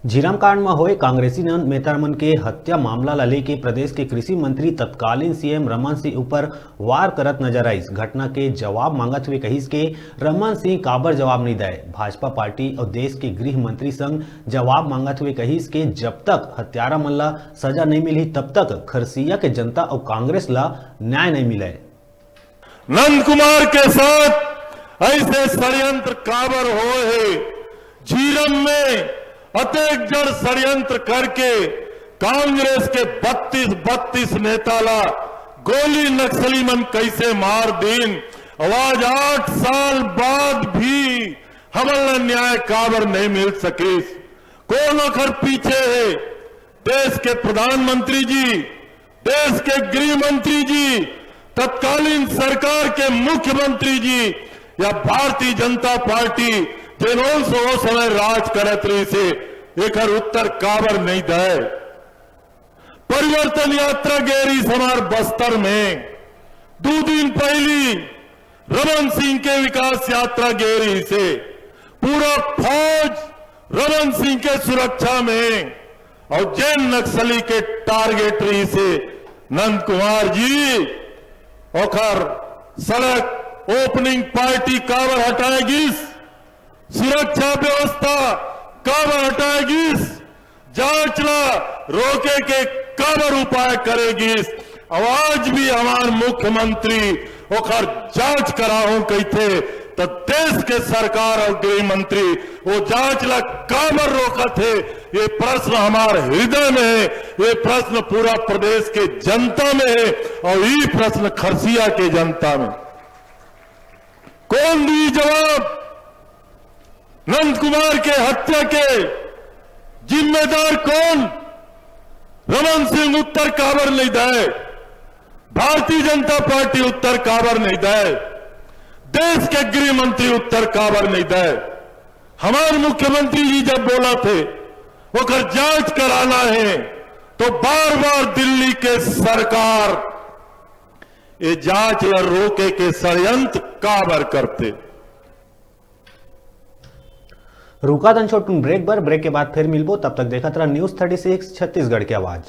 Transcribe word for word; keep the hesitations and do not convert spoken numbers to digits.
झीरम कांड म होए कांग्रेसी न-, नेता मन के हत्या मामला ला लेके प्रदेश के कृषि मंत्री तत्कालीन सीएम रमन सिंह ऊपर वार करत नजर आइस। घटना के जवाब मांगत हुए कहिस के रमन सिंह काबर जवाब नइ दय। भाजपा पार्टी अउ देश के गृह मंत्री संग जवाब मांगत हुए कहिस के जब तक हत्यारा मन ला सजा नइ मिलही, तब तक खरसिया के जनता अउ कांग्रेस ला न्याय नइ मिलय। नंद कुमार के साथ ऐसे षड्यंत्र काबर होए हे? झीरम में अतेक जड़ षड्यंत्र करके कांग्रेस के बत्तीस, बत्तीस नेता ला गोली नक्सली मन कैसे मार दीन? अउ आज आठ साल बाद भी हमन ला न्याय काबर नहीं मिल सकिस? कौन ओखर पीछे हे? देश के प्रधानमंत्री जी, देश के गृह मंत्री जी, तत्कालीन सरकार के मुख्यमंत्री जी या भारतीय जनता पार्टी, जेन ओ समय राज करत रहिस हे, एकर उत्तर काबर नहीं दय? परिवर्तन यात्रा गे रहिस हमार बस्तर में। दू दिन पहिली रमन सिंह के विकास यात्रा गे रहिस हे। पूरा फौज रमन सिंह के सुरक्षा में। अउ जेन नक्सली के टारगेट रहिस हे नंद कुमार जी, ओखर सड़क ओपनिंग पार्टी काबर हटाए गिस? सुरक्षा व्यवस्था काबर हटाए गिस? जांच ला रोके के काबर उपाय करे गिस? अउ आज भी हमार मुख्यमंत्री ओखर जांच कराहूं कहिथे, त देश के सरकार अउ गृह मंत्री ओ जांच ला काबर रोकत हे? ये प्रश्न हमार हृदय में हे, ये प्रश्न पूरा प्रदेश के जनता में हे, अउ ई प्रश्न खरसिया के जनता में। कौन दी जवाब? नंद कुमार के हत्या के जिम्मेदार कौन? रमन सिंह उत्तर काबर नहीं दय? भारतीय जनता पार्टी उत्तर काबर नहीं दय? देश के गृह मंत्री उत्तर काबर नहीं दय? हमार मुख्यमंत्री जी जब बोलथे ओकर जांच कराना हे, तो बार बार दिल्ली के सरकार ये जांच ला रोके के षड्यंत्र काबर करथे? रुका तन छोटकुन ब्रेक बर, ब्रेक के बाद फिर मिलबो, तब तक देखत रहा न्यूज़ थर्टी सिक्स छत्तीसगढ़ के आवाज।